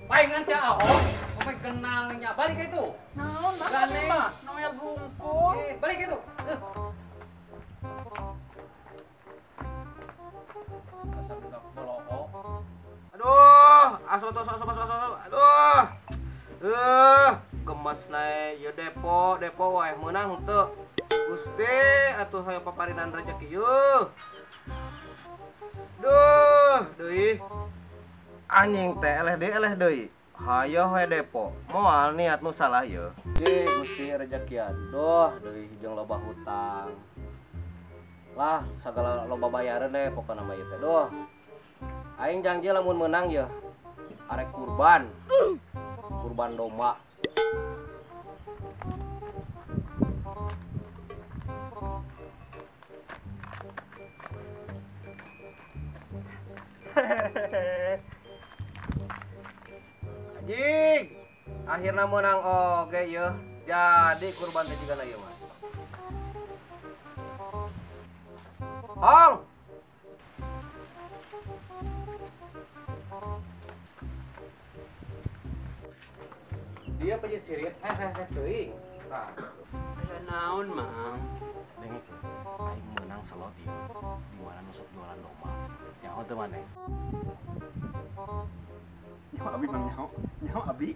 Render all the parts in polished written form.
Palingan si Ahok, sampai genangnya balik itu. Naon, mah, Noel bungkul. Balik itu. Aduh, aso aso aso aso aso. Aduh. Gemes nae ieu depo, depo wae meunang henteu. Gusti atuh hayo paparinan rejeki yeuh. Duh, deui. Anjing teh eleh deui. Hayo we depo. Moal niat nu salah yeuh. Deui Gusti rejekian. Duh, deui jeung loba hutang. Lah, sagala loba bayareun deh pokona mah ieu teh. Duh. Aing janji lamun meunang yeuh. Arek kurban. Kurban domba. Anjing, akhirnya menang oge yeuh. Jadi kurban teh jigana ieu mah. Hong. Dia penyisirit sirit hese-hese teuing. Tah. Aya naon, Mang? Dengekeun, aing meunang slot ieu. Di mana nu sok jualan domba. Nyaho teu maneh? Nyaho abi Mang nyaho. Nyaho abi.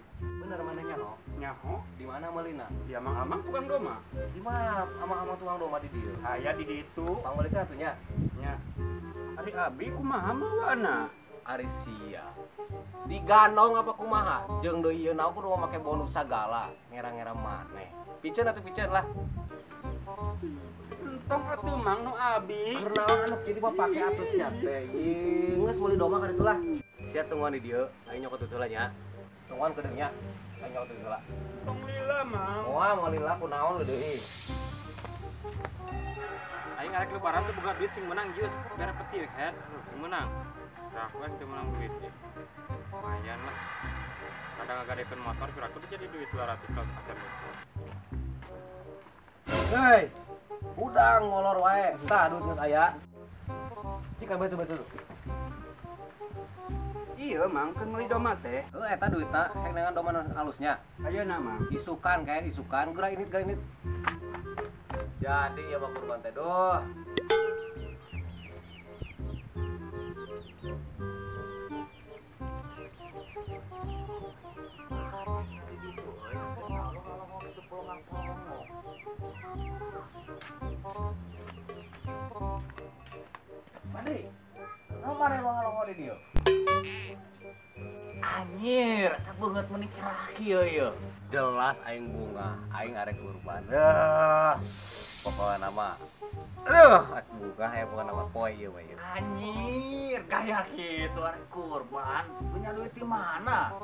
Bener maneh nyaho? Nyaho. Di mana meulina? Di amang-amang tukang domba. Di mana amang-amang tukang domba di dieu? Aya di ditu. Pangmeulikeun atuh nya. Nya. Ari abi kumaha mawana? Ari sia. Digandong apa kumaha? Jeung deui ieu naon kudu make bonus sagala, ngera-ngera maneh. Piceun atuh piceun lah. Entong atuh Mang nu abi. Keur naon anu kieu dipake atuh sia teh. Geus meuli domba ka ditu lah. Sia tungguan di dieu, aing nyokot heula nya. Tungguan keudeung nya. Aing nyokot heula. Tong lila, Mang. Moal moal lila kunaon deui. Aing arek lebaran teh boga duit sing menang jus, bere peti head, sing menang. Rakuan teu menang duit ya. Lumayan lah. Kadang ngagadekeun motor piraku tuh jadi duit 200 kalau acan. Hei, udang ngolor wae. Entah duit geus aya. Cik betul-betul. Iya, Mang, kan meuli domba teh. Heuh, eta duitna hek dengan domba nu alusnya. Ayeuna, Mang. Isukan kayak isukan, geura init geura init. Jadi ya mah kurban teh duh. Mandi, mana longa-longa di dia? Anjir, eta beungeut meuni cerah kieu ieu. Jelas aing bunga, aing arek kurban. Pokokna mah. Aduh, bunga aya pokokna mah poe ieu mah ieu. Anjir, gaya kitu arek kurban. Punya duit di mana?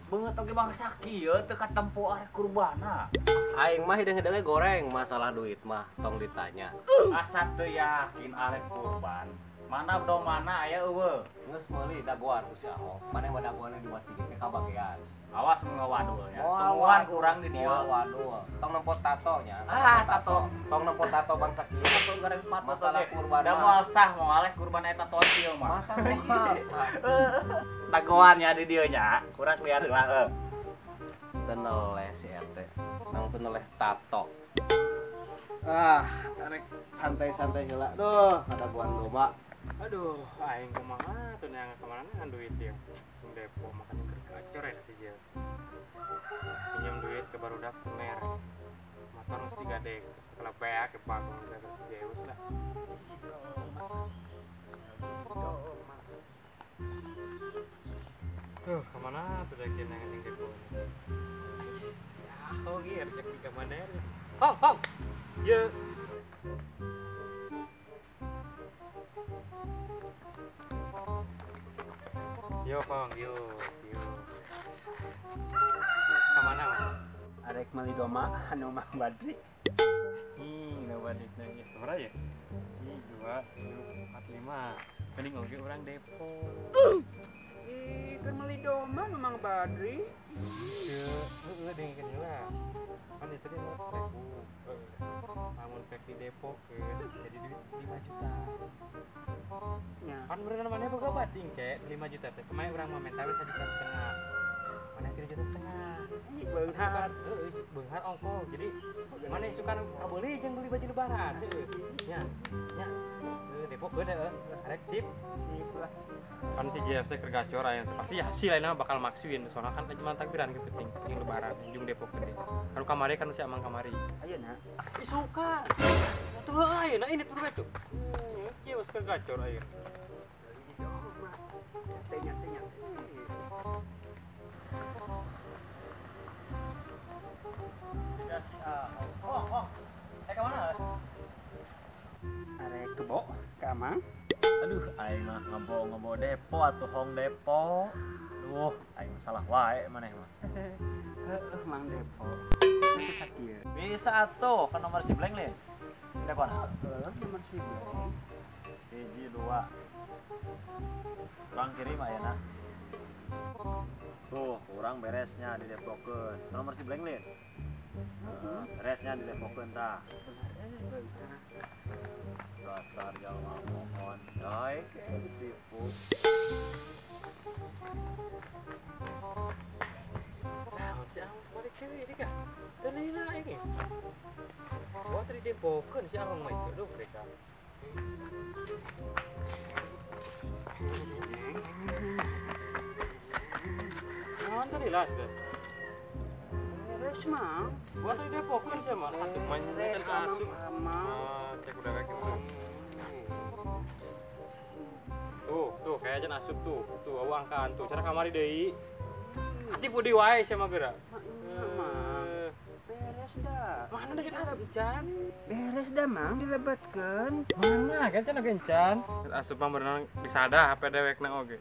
Beungeut oge bangsa kieu teu katempo arek kurbanna. Aing mah hideung-hideungnya goreng, masalah duit mah tong ditanya. Asa teu yakin arek kurban. Mana do mana aya eueuh. Geus meuli dagoan ku si Ahok. Maneh mah dagoanna di masjid ke kabagean. Awas mun ngawadul nya. Tungguan kurang di dieu. Wadul. Tong nempo tato nya. Ah, tato. Tong nempo tato bangsa kieu. Tato goreng pato. Masalah kurban. Da moal sah moal leh kurban eta tato kieu mah. Masa moal sah. Dagoan nya di dieu nya. Kurang liar heula heuh. Teu neleh si RT. Nang teu neleh tato. Ah, arek santai-santai heula. Duh, dagoan domba. Aduh, aing kumaha tuh neangan kamana duit ya. Tung depo makanya keur gacor ya si Jel. Pinjam duit ke barudak teu mere. Motor geus digadek, sakala beak ke bagong ke si Zeus lah. Tuh, kemana tuh dek neangan jeung depo. Ais, si Ahok. Oh iya, rezeki ka mana ya? Hong, hong. Ye. Yo, Kong, yo, yo. Ka mana, Mas? Arek meuli doma anu Mang Badri. Ih, nu Badri teh sabaraha ya? 2, 3, 4, 5. Mending oge urang depo. Ih, keur meuli doma nu Mang Badri. Heeh, heeh dengekeun heula. Kan itu dia 100.000. Lamun pek di Depok jadi duit 5 juta. Nya. Kan berenang mana boga bating ke 5 juta teh. Kemarin urang mah menta we 1,5 juta. Mana 3,5 juta. Ih, beunghar. Heeh, beunghar ongko. Jadi mana suka kabeuli jeung beli baju lebaran. Heeh. Nya. Nya. Heuh, Depok geus heuh. Arek sip. Sip lah. Kan si JFC keur gacor aya pasti hasil lainnya bakal maksuin soalnya kan cuma takbiran gitu penting penting lebaran jeung Depok gede. Kan kamari kan si amang kamari. Ayeuna. Ih suka. Atuh heuh ayeuna ini perlu tuh. Kieu geus keur gacor ayeuna. Nyate nyate nyate. Si A. Oh, oh. Ka mana? Arek kebo ka Amang. Aduh, aing mah ngebo-ngebo depo atuh hong depo. Duh, aing salah wae maneh mah. Heueuh Mang Depo. Bisa sakieu. Bisa atuh kan nomor si Blank lin. Depona. Heeh, nomor si Blank. 1 2. Urang kirim ayeuna. Tuh, urang beresnya di Depokeun. Nomor si Blank lin. Heeh, beresnya di Depokeun tah. Dasar jalma mohon coy, ditipu. Naon si Ahong sebalik cewek ini kah? Terlila ini. Wah tadi Depokeun si Ahong mah itu, duh mereka. Naon tadi lah sudah. Beres Mang. Wah tadi Depokeun sih mah. Atuh main Beres kan asup. Amang. Cek udah kayak gitu. Tuh, tuh kayaknya asup tuh. Tuh awu angkaan tuh. Cara kamari deui. Atipu deui wae sia mah geura. Mang. Beres dah. Mana deui asup can? Beres dah Mang dilebetkeun. Mana kan can oge encan. Asup mah berenang disada HP dewekna oge.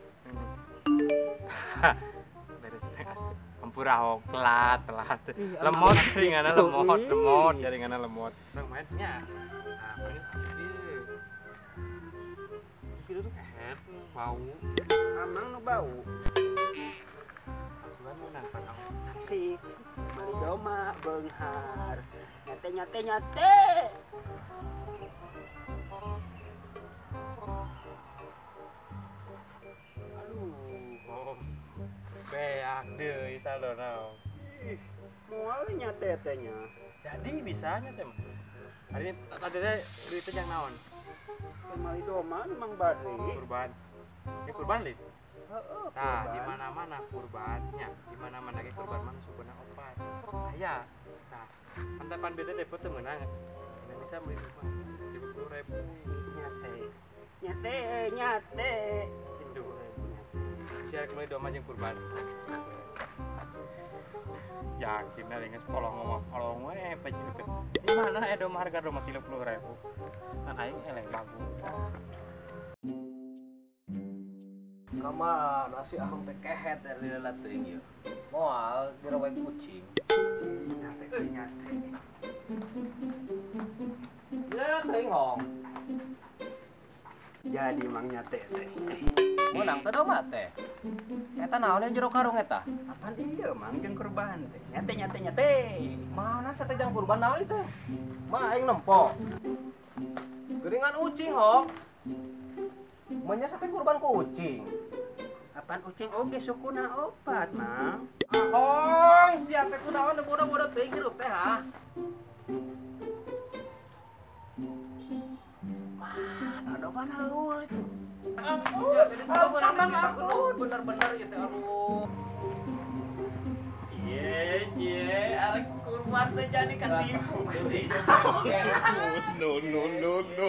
Beres teh asup. Hampura hong telat, telat. Lemot jaringanna lemot, lemot jaringanna lemot. Urang main nya. Nah, paling asup ieu. Kitu tuh kehet bau. Amang nu bau. Asupan meunang pan Ahong. Asik. Meuli doma beunghar. Nyate nyate nyate. Aduh, oh. Beak deui salona. Ih, moal nyate teh nya. Jadi bisanya teh. Hari ini tadi teh duitnya jang naon? Meuli doma Mang Badri. Kurban. Ya kurban lin. Heeh. Nah, di mana-mana kurbannya, di mana-mana ge kurban mah sukuna opat. Aya. Nah, pantapan beda depo teu meunang. Nah, bisa meuli rumah 30.000. Nyate. Nyate nyate. Duh. Si arek meuli doma jeung kurban. Yakin da geus polong ngomong polong we pajit teh. Di mana doma harga doma 30.000. Kan aing eleh bagus. Kamana si Ahong teh kehet dari lila teuing ieu. Moal direwek kucing. Nyate nyate. Lila teuing hong. Jadi Mang nyate teh. Meunang teh doma teh. Eta naon yang jero karung eta? Apaan ieu Mang jeung kurban teh. Nyate nyate nyate. Mana sate jang kurban naon ieu teh? Mah aing nempo. Geuningan ucing hong. Menya sate kurban ku ucing. Apaan ucing oge sukuna opat, Mang. Ahong, sia teh kunaon bodoh-bodoh teuing hirup teh ha. Mana domana eueuh tuh. Sia teh ampun, bener-bener ieu teh aduh. Cie, cie, arek kurban teh jadi katipu sih. No, no, no, no.